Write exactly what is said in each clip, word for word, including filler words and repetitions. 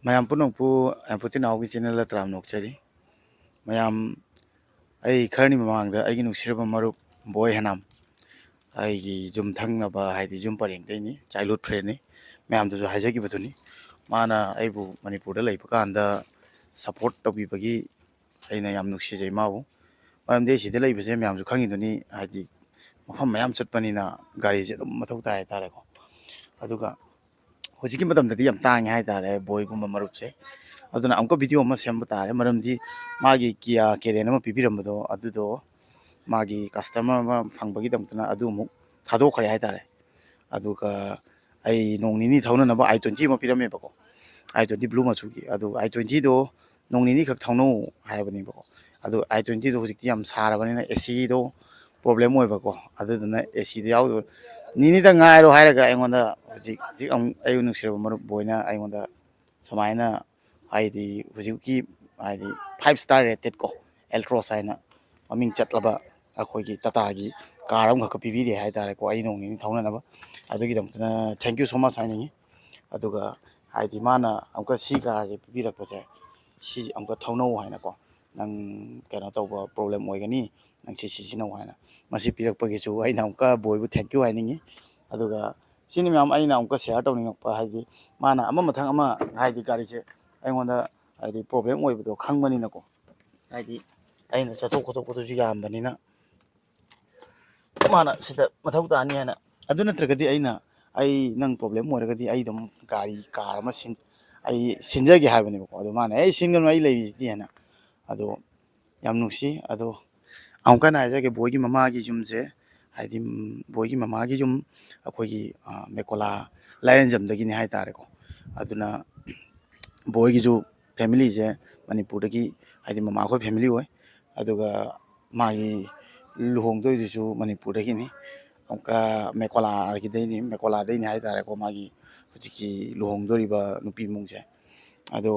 ꯃꯌꯥꯝ ꯄꯨꯝꯅꯃꯛꯄꯨ ꯌꯥꯝꯄꯨꯇꯤ ꯅꯥꯎꯒꯤ ꯆꯦꯅꯦꯜꯗ ꯇꯔꯥꯝꯅ ꯑꯣꯛꯆꯔꯤ꯫ ꯃꯌꯥꯝ, ꯑꯩ ꯈꯔꯅꯤ ꯃꯃꯥꯡꯗ ꯑꯩꯒꯤ ꯅꯨꯡꯁꯤꯔꯕ ꯃꯔꯨꯞ ꯕꯣꯏ ꯍꯦꯅꯥꯝ, ꯑꯩꯒꯤ ꯌꯨꯝ ꯊꯪꯅꯕ, ꯍꯥꯏꯗꯤ ꯌꯨꯝ ꯄꯔꯦꯡꯗꯩꯅꯤ, ꯆꯥꯏꯜꯍꯨꯗ ꯐ꯭ꯔꯦꯟꯅꯤ, ꯃꯌꯥꯝꯗꯁꯨ ꯍꯥꯏꯖꯈꯤꯕꯗꯨꯅꯤ꯫ ꯃꯥꯅ ꯑꯩꯕꯨ ꯃꯅꯤꯄꯨꯔꯗ ꯂꯩꯕ ꯀꯥꯟꯗ ꯁꯞꯄꯣꯔꯠ ꯇꯧꯕꯤꯕꯒꯤ ꯑꯩꯅ ꯌꯥꯝ ꯅꯨꯡꯁꯤꯖꯩ ꯃꯥꯕꯨ꯫ ꯃꯔꯝꯗꯤ ꯑꯩ ꯁꯤꯗ ꯂꯩꯕꯁꯦ ꯃꯌꯥꯝꯁꯨ ꯈꯪꯉꯤꯗꯨꯅꯤ, ꯍꯥꯏꯗꯤ ꯃꯐꯝ ꯃꯌꯥꯝ ꯆꯠꯄꯅꯤꯅ ꯒꯥꯔꯤꯁꯦ ꯑꯗꯨꯝ ꯃꯊꯧ ꯇꯥꯏ ꯍꯥꯏꯇꯥꯔꯦꯀꯣ꯫ ꯑꯗꯨꯒ ꯍꯧꯖꯤꯛꯀꯤ ꯃꯇꯝꯗꯗꯤ ꯌꯥꯝ ꯇꯥꯡꯉꯦ ꯍꯥꯏꯇꯥꯔꯦ ꯕꯣꯏꯒꯨꯝꯕ ꯃꯔꯨꯞꯁꯦ꯫ ꯑꯗꯨꯅ ꯑꯃꯨꯛꯀ ꯚꯤꯗꯤꯑꯣ ꯑꯃ ꯁꯦꯝꯕ ꯇꯥꯔꯦ, ꯃꯔꯝꯗꯤ ꯃꯥꯒꯤ ꯀꯤꯌꯥ ꯀꯦꯔꯦꯟ ꯑꯃ ꯄꯤꯕꯤꯔꯝꯕꯗꯣ ꯑꯗꯨꯗꯣ ꯃꯥꯒꯤ ꯀꯁꯇꯃꯔ ꯑꯃ ꯐꯪꯕꯒꯤꯗꯃꯛꯇꯅ ꯑꯗꯨ ꯑꯃꯨꯛ ꯊꯥꯗꯣꯛꯈ꯭ꯔꯦ ꯍꯥꯏꯇꯥꯔꯦ꯫ ꯑꯗꯨꯒ ꯑꯩ ꯅꯣꯡ ꯅꯤꯅꯤ ꯊꯧꯅꯅꯕ ꯑꯥꯏ ꯇ꯭ꯋꯦꯟꯇꯤ ꯑꯃ ꯄꯤꯔꯝꯃꯦꯕꯀꯣ, ꯑꯥꯏ ꯇ꯭ꯋꯦꯟꯇꯤ ꯕ꯭ꯂꯨ ꯃꯆꯨꯒꯤ꯫ ꯑꯗꯨ ꯑꯥꯏ ꯇ꯭ꯋꯦꯟꯇꯤꯗꯣ ꯅꯣꯡ ꯅꯤꯅꯤ ꯈꯛ ꯊꯧꯅꯧ ꯍꯥꯏꯕꯅꯦꯕꯀꯣ꯫ ꯑꯗꯨ ꯑꯥꯏ ꯇ꯭ꯋꯦꯟꯇꯤꯗꯣ ꯍꯧꯖꯤꯛꯇꯤ ꯌꯥꯝ ꯁꯥꯔꯕꯅꯤꯅ ꯑꯦ ꯁꯤꯗꯣ ꯄ꯭ꯔꯣꯕ꯭ꯂꯦꯝ ꯑꯣꯏꯕꯀꯣ, ꯑꯗꯨꯗꯨꯅ ꯑꯦ ꯁꯤꯗꯣ ꯌꯥꯎꯗꯕ꯫ ꯅꯤꯅꯤꯗ ꯉꯥꯏꯔꯣ ꯍꯥꯏꯔꯒ ꯑꯩꯉꯣꯟꯗ ꯍꯧꯖꯤꯛ ꯍꯧꯖꯤꯛ ꯑꯃꯨꯛ ꯑꯩ ꯅꯨꯡꯁꯤꯔꯕ ꯃꯔꯨꯞ ꯕꯣꯏꯅ ꯑꯩꯉꯣꯟꯗ ꯁꯨꯃꯥꯏꯅ, ꯍꯥꯏꯗꯤ ꯍꯧꯖꯤꯛꯀꯤ, ꯍꯥꯏꯗꯤ five star rated ꯀꯣ, ꯑꯦꯜꯇ꯭ꯔꯣꯁ ꯍꯥꯏꯅ ꯃꯃꯤꯡ ꯆꯠꯂꯕ ꯑꯩꯈꯣꯏꯒꯤ ꯇꯥꯇꯥꯒꯤ ꯀꯥꯔ ꯑꯃꯈꯛꯀ ꯄꯤꯕꯤꯔꯦ ꯍꯥꯏꯇꯥꯔꯦꯀꯣ, ꯑꯩ ꯅꯣꯡ ꯅꯤꯅꯤ ꯊꯧꯅꯅꯕ꯫ ꯑꯗꯨꯒꯤꯗꯃꯛꯇꯅ thank you so much ꯍꯥꯏꯅꯤꯡꯉꯤ꯫ ꯑꯗꯨꯒ ꯍꯥꯏꯗꯤ ꯃꯥꯅ ꯑꯃꯨꯛꯀ ꯁꯤ ꯀꯥꯔꯁꯦ ꯄꯤꯕꯤꯔꯛꯄꯁꯦ, ꯁꯤ ꯑꯃꯨꯛꯀ ꯊꯧꯅꯧ ꯍꯥꯏꯅꯀꯣ, ꯅꯪ ꯀꯩꯅꯣ ꯇꯧꯕ ꯄ꯭ꯔꯣꯕ꯭ꯂꯦꯝ ꯑꯣꯏꯒꯅꯤ, ꯅꯪ ꯁꯤ ꯁꯤꯖꯤꯟꯅꯧ ꯍꯥꯏꯅ꯫ ꯃꯁꯤ ꯄꯤꯔꯛꯄꯒꯤꯁꯨ ꯑꯩꯅ ꯑꯃꯨꯛꯀ ꯕꯣꯏꯕꯨ thank you ꯍꯥꯏꯅꯤꯡꯉꯤ꯫ ꯑꯗꯨꯒ ꯁꯤꯅꯤ ꯃꯌꯥꯝ ꯑꯩꯅ ꯑꯃꯨꯛꯀ share ꯇꯧꯅꯤꯡꯉꯛꯄ, ꯍꯥꯏꯗꯤ ꯃꯥꯅ ꯑꯃ ꯃꯊꯪ ꯑꯃ, ꯍꯥꯏꯗꯤ ꯒꯥꯔꯤꯁꯦ ꯑꯩꯉꯣꯟꯗ ꯍꯥꯏꯗꯤ ꯄ꯭ꯔꯣꯕ꯭ꯂꯦꯝ ꯑꯣꯏꯕꯗꯣ ꯈꯪꯕꯅꯤꯅꯀꯣ, ꯍꯥꯏꯗꯤ ꯑꯩꯅ ꯆꯠꯊꯣꯛ ꯈꯣꯠꯇꯣꯛꯄꯗꯨꯁꯨ ꯌꯥꯝꯕꯅꯤꯅ ꯃꯥꯅ ꯁꯤꯗ ꯃꯊꯧ ꯇꯥꯅꯤ ꯍꯥꯏꯅ꯫ ꯑꯗꯨ ꯅꯠꯇ꯭ꯔꯒꯗꯤ ꯑꯩꯅ, ꯑꯩ ꯅꯪ ꯄ꯭ꯔꯣꯕ꯭ꯂꯦꯝ ꯑꯣꯏꯔꯒꯗꯤ ꯑꯩ ꯑꯗꯨꯝ ꯒꯥꯔꯤ ꯀꯥꯔ ꯑꯃ ꯁꯤꯟ-, ꯑꯩ ꯁꯤꯟꯖꯒꯦ ꯍꯥꯏꯕꯅꯦꯕꯀꯣ꯫ ꯑꯗꯣ ꯃꯥꯅ "ꯑꯩ ꯁꯤꯟꯒꯅꯨ, ꯑꯩ ꯂꯩꯔꯤꯁꯤꯗꯤ" ꯍꯥꯏꯅ꯫ ꯑꯗꯣ ꯌꯥꯝ ꯅꯨꯡꯁꯤ꯫ ꯑꯗꯣ ꯑꯃꯨꯛꯀ ꯍꯟꯅ ꯍꯥꯏꯖꯒꯦ, ꯕꯣꯏꯒꯤ ꯃꯃꯥꯒꯤ ꯌꯨꯝꯁꯦ, ꯍꯥꯏꯗꯤ, ꯎꯝ, ꯕꯣꯏꯒꯤ ꯃꯃꯥꯒꯤ ꯌꯨꯝ ꯑꯩꯈꯣꯏꯒꯤ, ꯑ, ꯃꯦꯀꯣꯂꯥ ꯂꯥꯏꯔꯦꯟꯖꯝꯗꯒꯤꯅꯤ ꯍꯥꯏꯇꯥꯔꯦꯀꯣ꯫ ꯑꯗꯨꯅ ꯕꯣꯏꯒꯤꯁꯨ ꯐꯦꯃꯤꯂꯤꯁꯦ ꯃꯅꯤꯄꯨꯔꯗꯒꯤ, ꯍꯥꯏꯗꯤ ꯃꯃꯥꯈꯣꯏ ꯐꯦꯃꯤꯂꯤ ꯑꯣꯏ꯫ ꯑꯗꯨꯒ ꯃꯥꯒꯤ ꯂꯨꯍꯣꯡꯗꯣꯏꯗꯨꯁꯨ ꯃꯅꯤꯄꯨꯔꯗꯒꯤꯅꯤ꯫ ꯑꯃꯨꯛꯀ ꯃꯦꯀꯣꯂꯥꯒꯤꯗꯩꯅꯤ, ꯃꯦꯀꯣꯂꯥꯗꯩꯅꯤ ꯍꯥꯏꯇꯥꯔꯦꯀꯣ, ꯃꯥꯒꯤ ꯍꯧꯖꯤꯛꯀꯤ ꯂꯨꯍꯣꯡꯗꯣꯔꯤꯕ ꯅꯨꯄꯤ ꯏꯃꯨꯡꯁꯦ꯫ ꯑꯗꯣ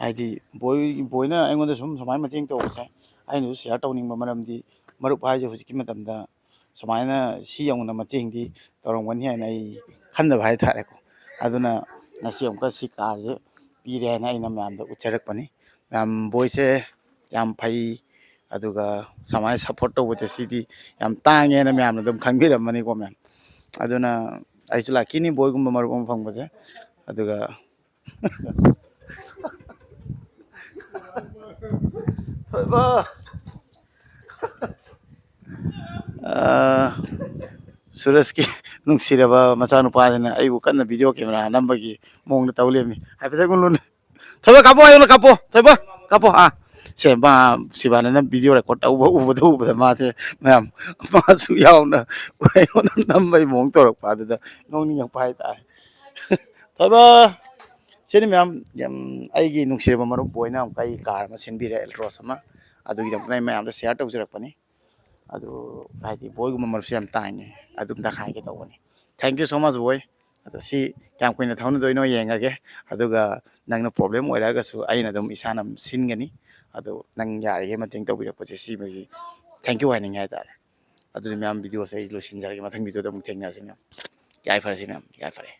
ꯍꯥꯏꯗꯤ ꯕꯣꯏ, ꯕꯣꯏꯅ ꯑꯩꯉꯣꯟꯗ ꯁꯨꯝ ꯁꯨꯃꯥꯏꯅ ꯃꯇꯦꯡ ꯇꯧꯕꯁꯦ ꯑꯩꯅꯁꯨ share ꯇꯧꯅꯤꯡꯕ, ꯃꯔꯝꯗꯤ ꯃꯔꯨꯞ ꯍꯥꯏꯁꯦ ꯍꯧꯖꯤꯛꯀꯤ ꯃꯇꯝꯗ ꯁꯨꯃꯥꯏꯅ ꯁꯤ ꯌꯧꯅ ꯃꯇꯦꯡꯗꯤ ꯇꯧꯔꯝꯒꯅꯤ ꯍꯥꯏꯅ ꯑꯩ ꯈꯟꯗꯕ ꯍꯥꯏꯇꯥꯔꯦꯀꯣ꯫ ꯑꯗꯨꯅ ꯉꯁꯤ ꯑꯃꯨꯛꯀ ꯁꯤ ꯀꯥꯔꯁꯦ ꯄꯤꯔꯦ ꯍꯥꯏꯅ ꯑꯩꯅ ꯃꯌꯥꯝꯗ ꯎꯠꯆꯔꯛꯄꯅꯤ꯫ ꯃꯌꯥꯝ ꯕꯣꯏꯁꯦ ꯌꯥꯝ ꯐꯩ, ꯑꯗꯨꯒ ꯁꯨꯃꯥꯏꯅ ꯁꯞꯄꯣꯔꯠ ꯇꯧꯕꯁꯦ ꯁꯤꯗꯤ ꯌꯥꯝ ꯇꯥꯡꯉꯦꯅ ꯃꯌꯥꯝꯅ ꯑꯗꯨꯝ ꯈꯪꯕꯤꯔꯝꯃꯅꯤꯀꯣ ꯃꯌꯥꯝ꯫ ꯑꯗꯨꯅ ꯑꯩꯁꯨ ꯂꯛꯀꯤꯅꯤ ꯕꯣꯏꯒꯨꯝꯕ ꯃꯔꯨꯞ ꯑꯃ ꯐꯪꯕꯁꯦ꯫ ꯑꯗꯨꯒ ꯊꯣꯏꯕ, ꯑꯥ, ꯁꯨꯔꯖꯀꯤ ꯅꯨꯡꯁꯤꯔꯕ ꯃꯆꯥꯅꯨꯄꯥꯁꯤꯅ ꯑꯩꯕꯨ ꯀꯟꯅ ꯚꯤꯗꯤꯑꯣ ꯀꯦꯃꯦꯔꯥ ꯅꯝꯕꯒꯤ ꯃꯑꯣꯡꯗ ꯇꯧ ꯂꯩꯔꯝꯃꯤ꯫ ꯍꯥꯏꯐꯦꯠꯇꯪ ꯎꯠꯂꯨꯅꯦ꯫ ꯊꯣꯏꯕ, ꯀꯥꯞꯄꯣ, ꯑꯩꯉꯣꯟꯗ ꯀꯥꯞꯄꯣ, ꯊꯣꯏꯕ, ꯀꯥꯞꯄꯣ꯫ ꯑꯥ, ꯁꯦ, ꯃꯥ, ꯁꯤꯕꯥꯅꯅ ꯚꯤꯗꯤꯑꯣ ꯔꯦꯀꯣꯔꯠ ꯇꯧꯕ ꯎꯕꯗ, ꯎꯕꯗ ꯃꯥꯁꯦ ꯃꯌꯥꯝ, ꯃꯥꯁꯨ ꯌꯥꯎꯅ ꯑꯩꯉꯣꯟꯗ ꯅꯝꯕꯒꯤ ꯃꯑꯣꯡ ꯇꯧꯔꯛꯄ ꯑꯗꯨꯗ ꯅꯣꯛꯅꯤꯡꯉꯛꯄ ꯍꯥꯏꯇꯥꯔꯦ꯫ ꯊꯣꯏꯕ, ꯁꯤꯅꯤ ꯃꯌꯥꯝ, ꯌꯥꯝ, ꯑꯩꯒꯤ ꯅꯨꯡꯁꯤꯔꯕ ꯃꯔꯨꯞ ꯕꯣꯏꯅ ꯑꯃꯨꯛꯀ ꯑꯩ ꯀꯥꯔ ꯑꯃ ꯁꯤꯟꯕꯤꯔꯦ, ꯑꯦꯜꯇ꯭ꯔꯣꯁ ꯑꯃ꯫ ꯑꯗꯨꯒꯤꯗꯃꯛꯇ ꯑꯩ ꯃꯌꯥꯝꯗ ꯁꯤꯌꯥꯔ ꯇꯧꯖꯔꯛꯄꯅꯤ꯫ ꯑꯗꯨ ꯍꯥꯏꯗꯤ ꯕꯣꯏꯒꯨꯝꯕ ꯃꯔꯨꯞꯁꯦ ꯌꯥꯝ ꯇꯥꯡꯉꯦ, ꯑꯗꯨꯝꯇ ꯍꯥꯏꯒꯦ ꯇꯧꯕꯅꯤ꯫ Thank you so much ꯕꯣꯏ꯫ ꯑꯗꯣ ꯁꯤ ꯀꯌꯥꯝ ꯀꯨꯏꯅ ꯊꯧꯅꯗꯣꯏꯅꯣ ꯌꯦꯡꯉꯒꯦ, ꯑꯗꯨꯒ ꯅꯪꯅ ꯄ꯭ꯔꯣꯕ꯭ꯂꯦꯝ ꯑꯣꯏꯔꯛꯑꯒꯁꯨ ꯑꯩꯅ ꯑꯗꯨꯝ ꯏꯁꯥꯅ ꯑꯗꯨꯝ ꯁꯤꯟꯒꯅꯤ꯫ ꯑꯗꯣ ꯅꯪ ꯌꯥꯔꯤꯈꯩ ꯃꯇꯦꯡ ꯇꯧꯕꯤꯔꯛꯄꯁꯦ ꯁꯤꯃꯒꯤ thank you ꯍꯥꯏꯅꯤꯡꯉꯦ ꯍꯥꯏꯇꯥꯔꯦ꯫ ꯑꯗꯨꯗꯤ ꯃꯌꯥꯝ, ꯚꯤꯗꯤꯑꯣꯁꯦ ꯑꯩ ꯂꯣꯏꯁꯤꯟꯖꯔꯒꯦ, ꯃꯊꯪ ꯚꯤꯗꯤꯑꯣꯗ ꯑꯃꯨꯛ ꯊꯦꯡꯅꯔꯁꯤ ꯃꯌꯥꯝ꯫ ꯌꯥꯏꯐꯔꯁꯤ ꯃꯌꯥꯝ, ꯌꯥꯏꯐꯔꯦ꯫